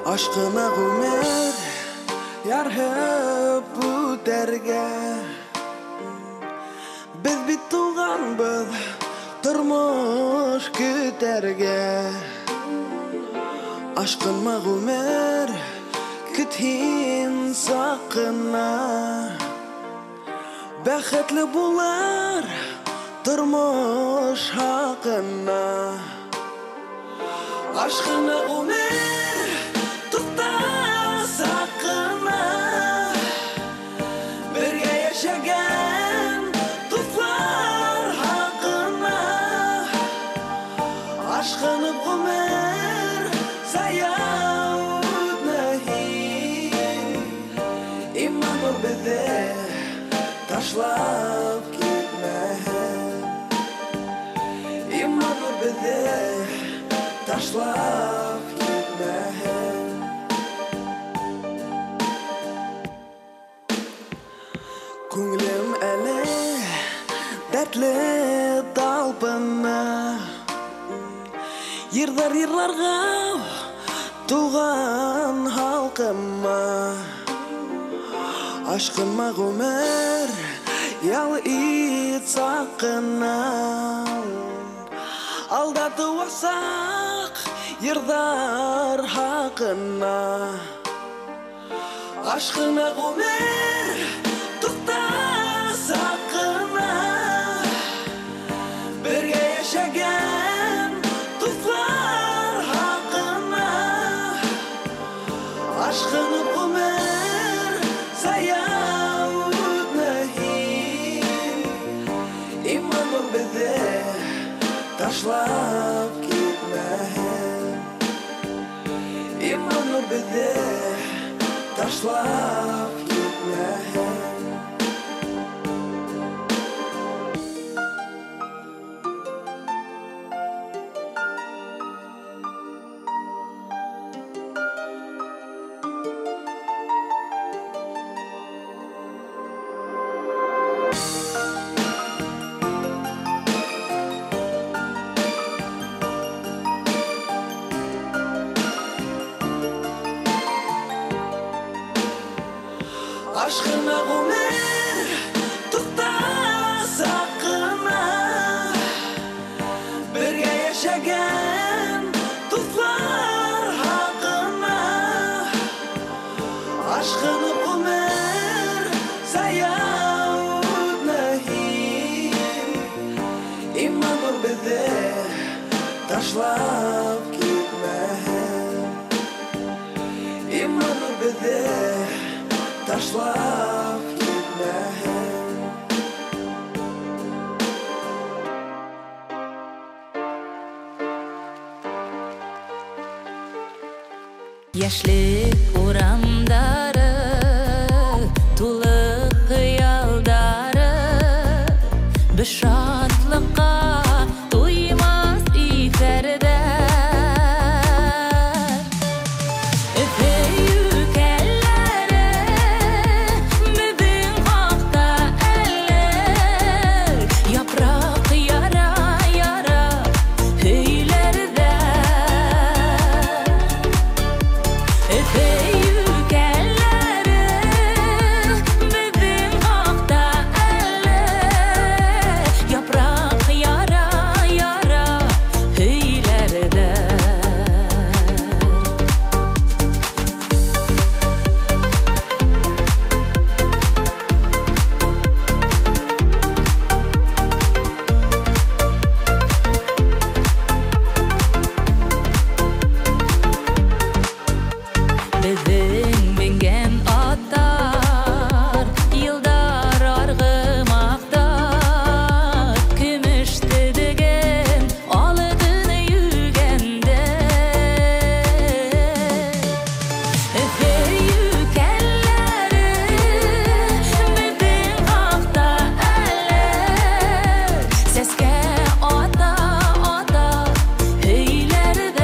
Ашкына гомер ярһып үтәргә. Без бит туганбыз тормыш көтәргә. Ашкынма гомер, көт һин сакына. Бәхетле булыр тормыш хакына. Ашкына гомер, тукта сакына. Бергә яшәгән дуслар хакына. Ашкынып гомер зая үтмә һин. Иман безне ташлап китмә. Иман безне ташлап китмә. Күңелем әле дәртле талпына. Йырлар йырларга туган халкыма. Ашкынма гомер, ял ит сакына. Алда туасак йырлар хакына. Ашкына гомер, тукта сакына. Бергә яшәгән дуслар хакына. Ашкынып гомер зая үтмә һин. Иман безне ташлап китмә. Иман безне ташлап китмә. Ашкына гомер, тукта сакына. Бергә яшәгән дуслар хакына. Ашкынып гомер зая үтмә һин. Иман безне ташлап китмә. Иман безне ташлап китмә. Яшьлек урамдары тулы хыялдары, без шатлыкка туймас ифәрдәр. Өфе юкәлләре беҙҙең хаҡта әле япраҡ яра-яра һөйләрҙәр. Өфе юкәлләре беҙҙең хаҡта әле япраҡ яра-яра һөйләрҙәр. Беҙҙең менгән аттар йылдар арғымаҡтар, көмөш төбөгөн алтын йүгәндә. Өфө юкәлләре беҙҙең хаҡта әле сәскә ата-ата һөйләрҙәр.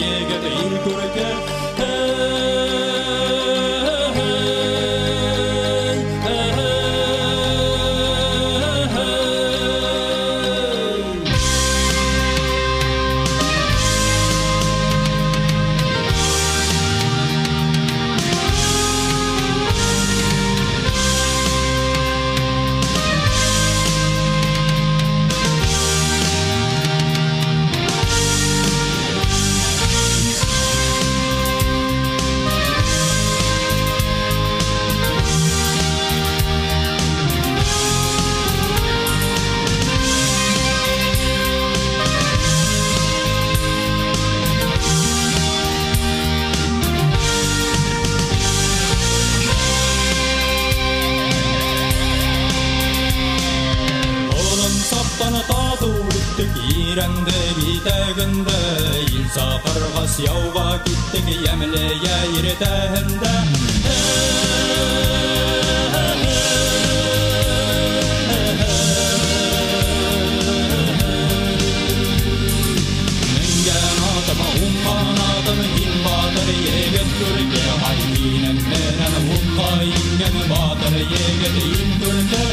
егет ил күрке. Итәгендә ил сафарга яуга киттек ямле иртәһендә. Менгән атым, уңган атым, һин батыр егет күрке, ай һинең менән утка иңгән батыр егет ил күрке.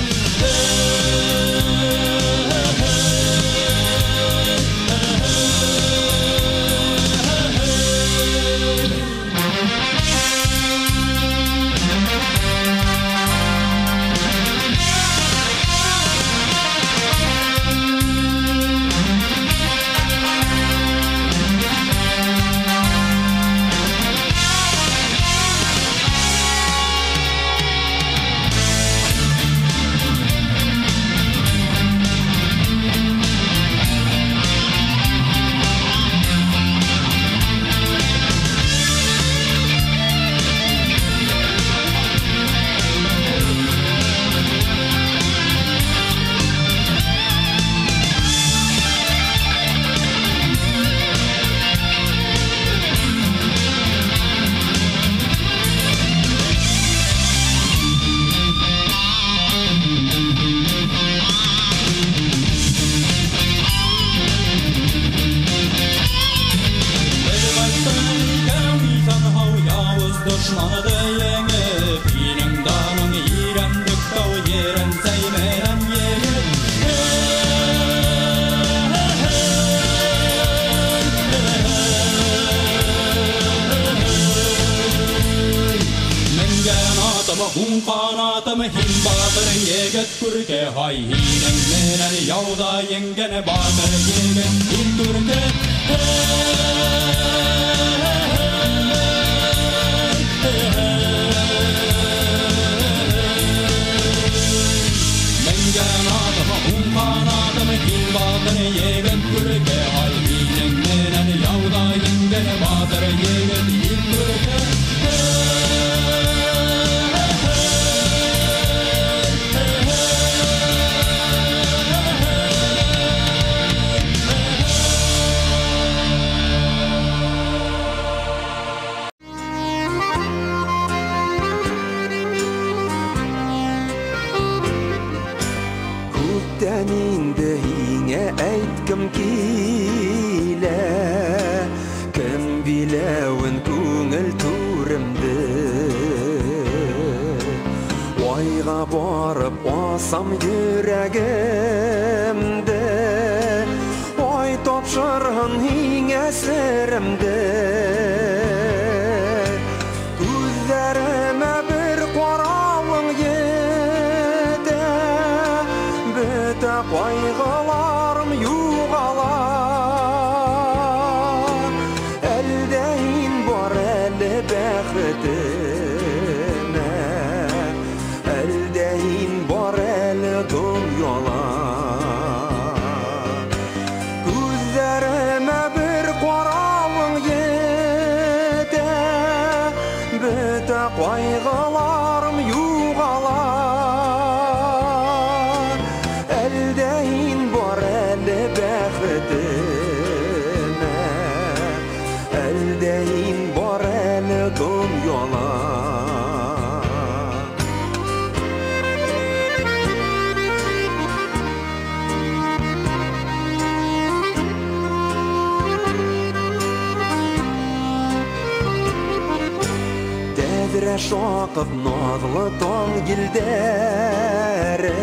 Бирә шакып назлы таң елдәре,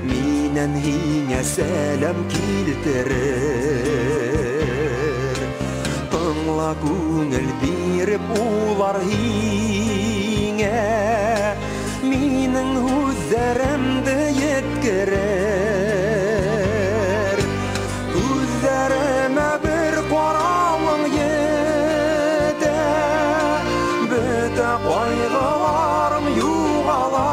минән һиңә сәлам килтерер. Тыңла күңел биреп улар һиңә, минең һүҙҙәремде еткерер. Күҙҙәремә бер ҡарауың етә, бөтә ҡайғыларым юғала.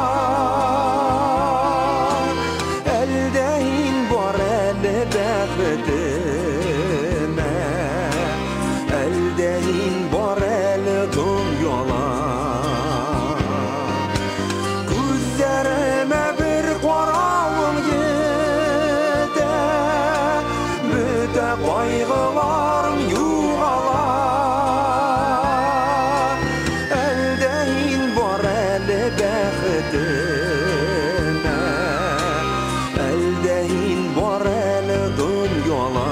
Әлдә һин бар әле бәхетемә, әлдә һин бар әле донъяла. Күҙҙәремә бер ҡарауың етә, бөтә ҡайғыларым юғала. Әлдә һин бар әле бәхетемә, әлдә һин бар әле донъяла.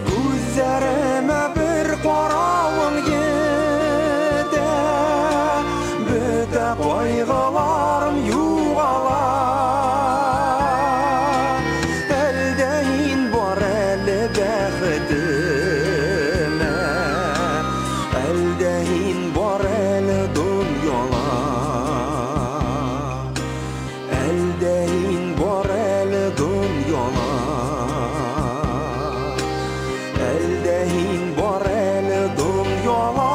Күҙҙәремә бер ҡарауың етә, бөтә ҡайғыларым юғала. Әлдә һин бар әле бәхетемә, әлдә һин бар әле донъяла. Әлдә һин бар әле донъяла. Әлдә һин бар әле донъяла.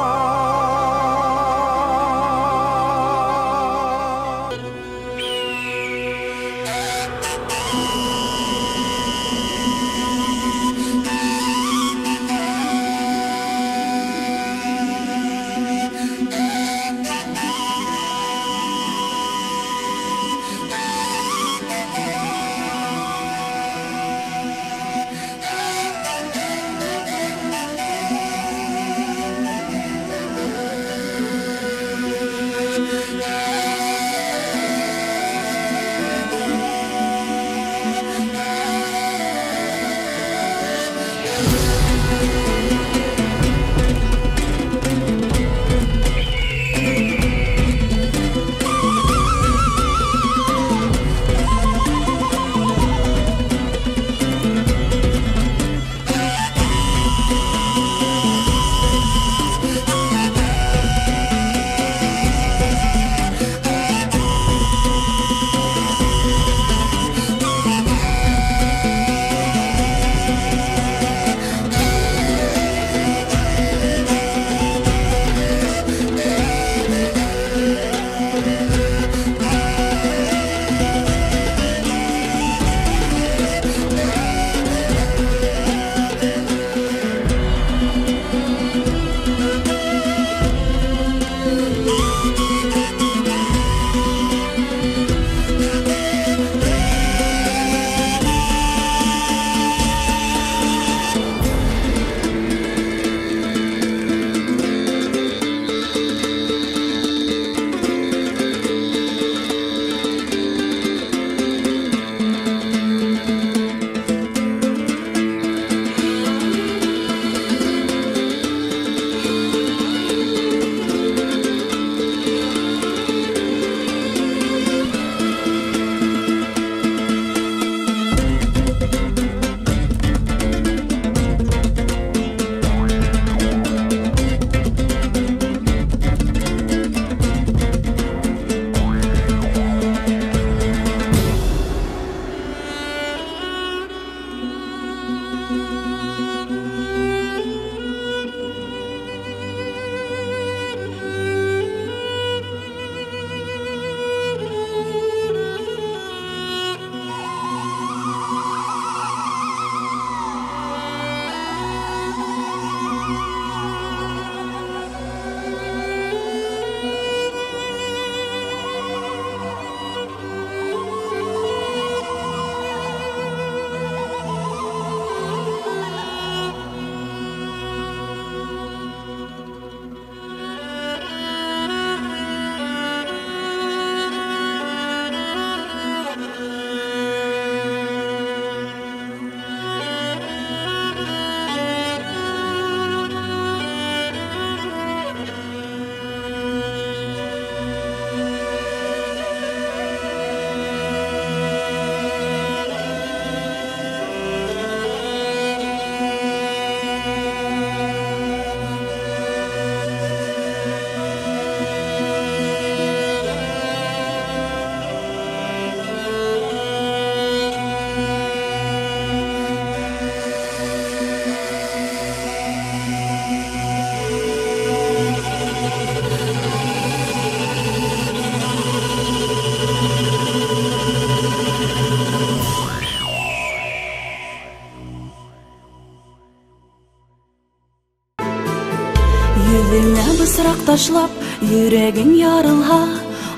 Пысрак ташлап, йөрәгең ярылһа,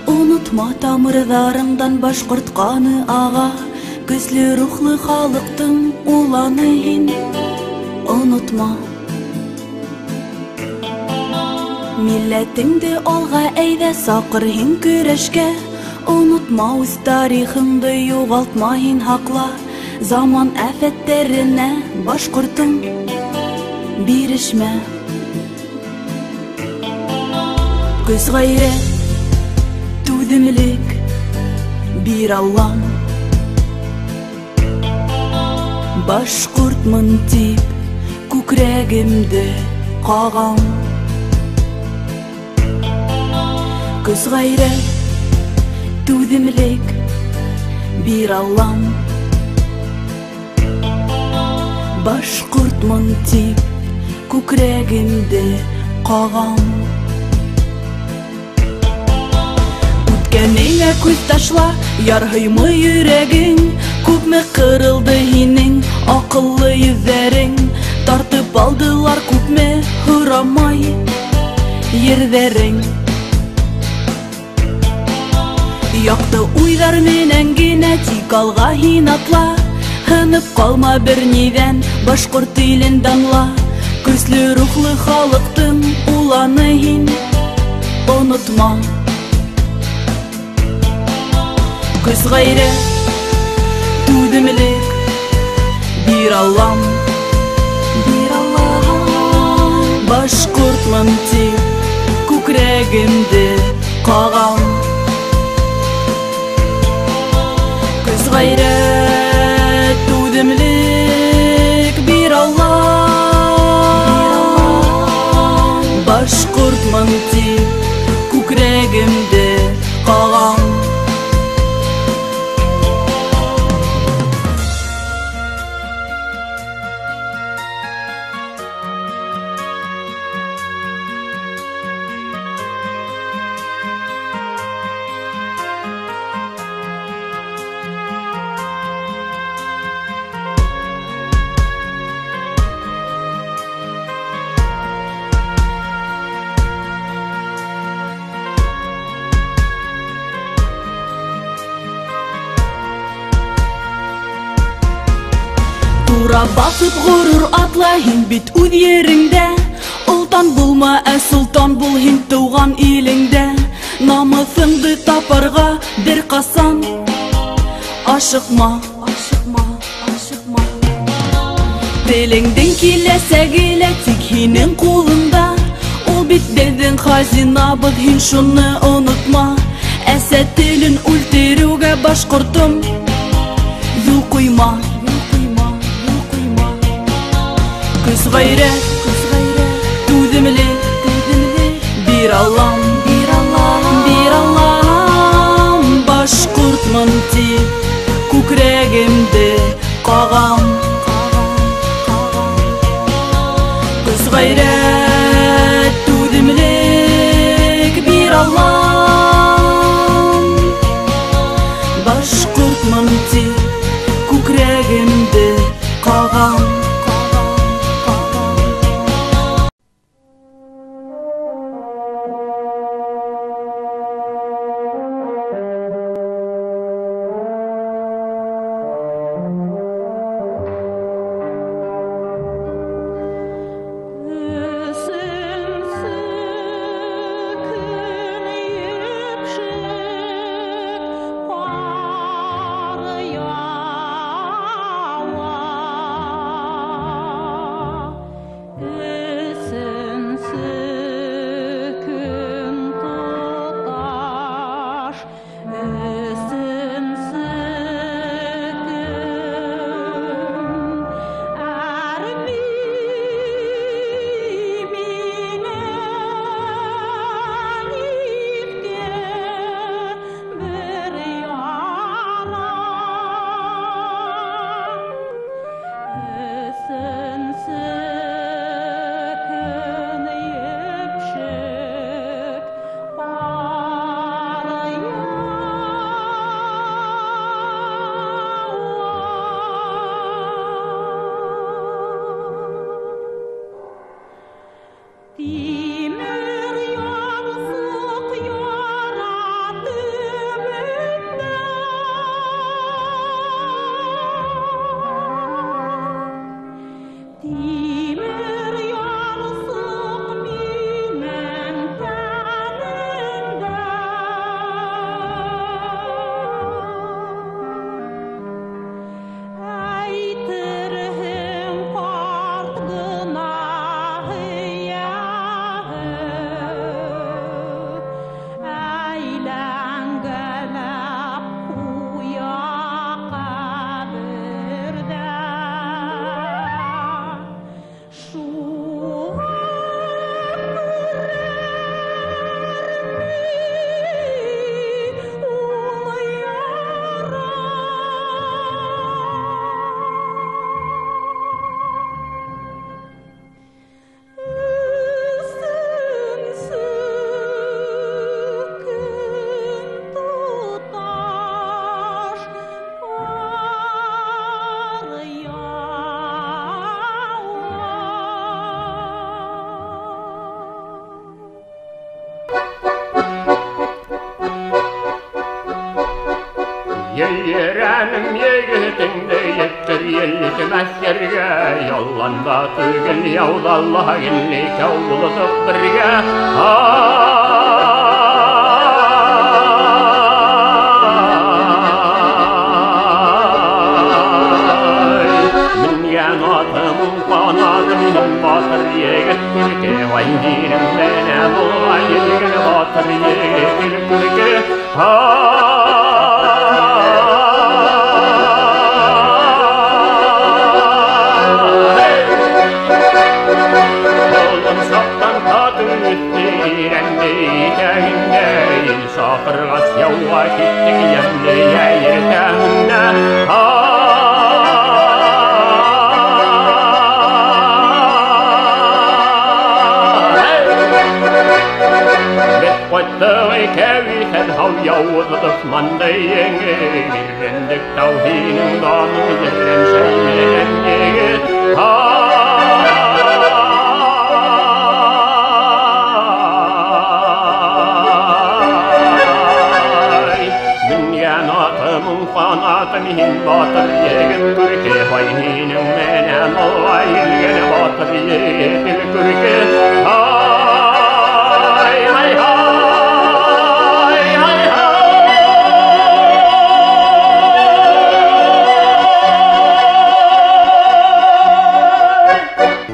онытма тамырларыңдан башкорт каны ага. Көсле рухлы халыктың уланы һин, онытма. Милләтеңде алға әйҙә, саҡыр һин көрәшкә. Онытма үҙ тарихыңды, юғалтма һин, һаҡла. Заман афәттәренә башҡортом бирешмә. Көс, ғәйрәт, түҙемлек бир Аллам. Башҡортмон тип күкрәгемде ҡағам. Көс, ғәйрәт, түҙемлек бир Аллам. Башҡортмон тип күкрәгемде ҡағам. Үткәнеңә күҙ ташла, ярһыймы йөрәгең? Күпме ҡырылды һинең аҡыллы йөҙҙәрең? Тартып алдылар күпме һорамай ерҙәрең. Яҡты уйҙар менән генә тик алға һин атла. Һынып ҡалма бер ниҙән, башҡорт илен данла. Көслө рухлы халыҡтың уланы һин, онотма. Көс, ғәйрәт, түҙемлек бир Аллам, бир Аллам. Башҡортмон тип күкрәгемде ҡағам. Көс, ғәйрәт, түҙемлек бир Аллам. Башҡортмон тип күкрәгемде ҡағам. Тура баҫып ғорур атла һин бит үҙ ереңдә. Олтан булма, ә солтан бул һин тыуған илеңдә. Намыҫыңды тапарға бер ҡасан ашыҡма, ашыҡма, ашыҡма. Телеңдең киләсәге лә тик һинең ҡулыңда. Ул бит беҙҙең хазинабыҙ, һин шуны онотма. Әсә телен үлтереүгә башҡортом юл ҡуйма. Көс, ғәйрәт, түҙемлек бир Аллам, бир Аллам, бир Аллам. Башҡортмон тип күкрәгемде ҡағам. Көс, ғәйрәт, түҙемлек бир Аллам. Башҡортмон тип күкрәгемде ҡағам. Өсенсе көн епшек ҡар яуа. егетеңне еткер елтемәс ергә. Ялланда түгел яуҙа гел икәү булдыҡ бергә. Менгән атым, ҡанатым, батыр егет күрке. Вай һинең менән булған елгән батыр егет күрке. Шақырғас яуға кеттік ямлы ертеңінде. Беҙ ҡайттыҡ икәү иҫән һау, яуыз дошманды еңеп. Өйрәндек тау һинең даның, ерәнсәй менән егет. Ҡанатым һин батыр егет күрке. Һай һинең менән алға килгән батыр егет күрке. Һай, һай, һай, һай, һай.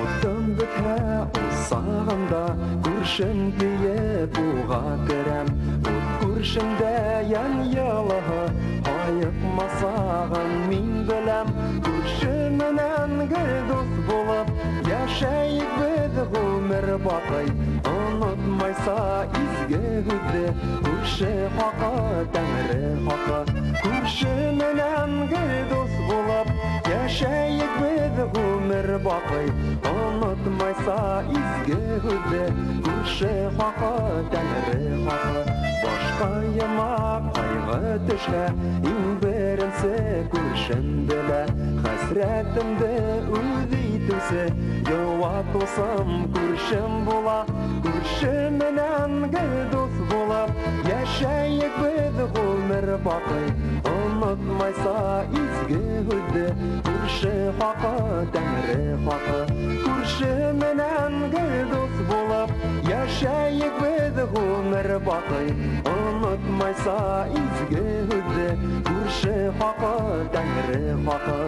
Утым бөтһә усағымда, күршем тиеп уға керәм. Ут күршемдә йән йылыһы, айыҡмасағын мин беләм. Күрше менән гел дуҫ булып, йәшәйек беҙ ғүмер баҡый. Онотмайса изге һүҙҙе, күрше хаҡы, тәңре хаҡы. Күрше менән гел дуҫ булып, йәшәйек беҙ ғүмер баҡый. Онотмайса изге һүҙҙе, күрше хаҡы, тәңре хаҡы. Башҡайыма ҡайғы төшһә, иң беренсе күршем белә. Хәсрәтемде үҙ итеүсе, йыуатыусым күршем була. Күрше менән гел дуҫ булып, йәшәйек беҙ ғүмер баҡый. Онотмайса изге һүҙҙе, күрше хаҡы, тәңре хаҡы. Күрше менән гел дуҫ булып, йәшәйек беҙ ғүмер баҡый. Онотмайса изге һүҙҙе, күрше хаҡы, тәңре хаҡы.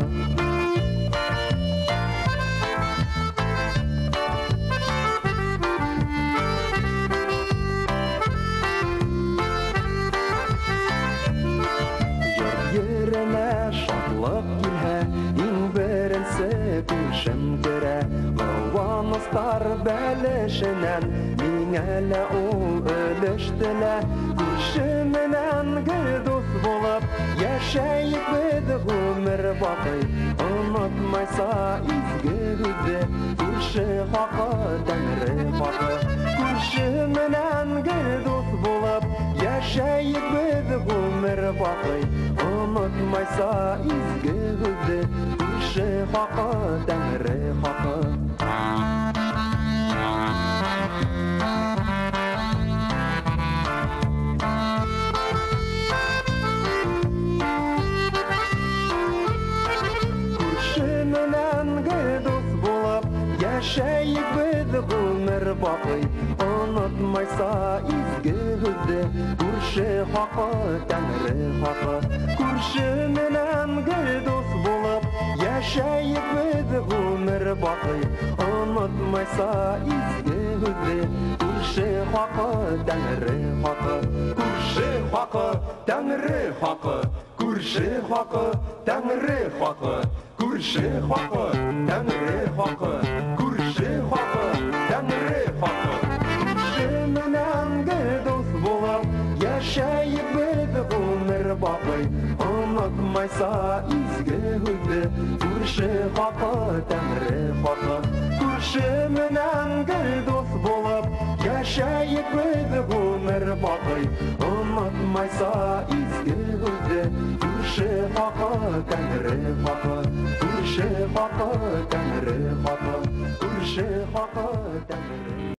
Йорт еренә шатлыҡ килһә, иң беренсе күршем керә. Ҡыуаныстар бәлешенән миңә лә ул өлөштөлә. Күрше менән гел дуҫ булып, йәшәйек беҙ ғүмер баҡый. Онотмайса изге һүҙҙе, күрше хаҡы, тәңре хаҡы. Күрше менән гел дуҫ булып, йәшәйек беҙ ғүмер баҡый. Онотмайса изге һүҙҙе, күрше хаҡы, тәңре хаҡы. Күрше менән гел дуҫ булып, йәшәйек беҙ ғүмер баҡый. Онотмайса изге һүҙҙе, күрше хаҡы, тәңре хаҡы. Күрше менән гел дуҫ булып, йәшәйек беҙ ғүмер баҡый. Онотмайса изге һүҙҙе, күрше хаҡы, тәңре хаҡы. Күрше хаҡы, тәңре хаҡы. Күрше хаҡы, тәңре хаҡы. Күрше хаҡы, тәңре хаҡы. Күрше хаҡы, тәңре хаҡы. Күрше менән гел дуҫ булып, йәшәйек беҙ ғүмер баҡый. Онотмайса изге һүҙҙе, күрше хаҡы, тәңре хаҡы. Күрше менән гел дуҫ булып, йәшәйек беҙ ғүмер баҡый. Онотмайса изге һүҙҙе, күрше хаҡы, тәңре хаҡы. Күрше хаҡы, тәңре хаҡы. Күрше хаҡы,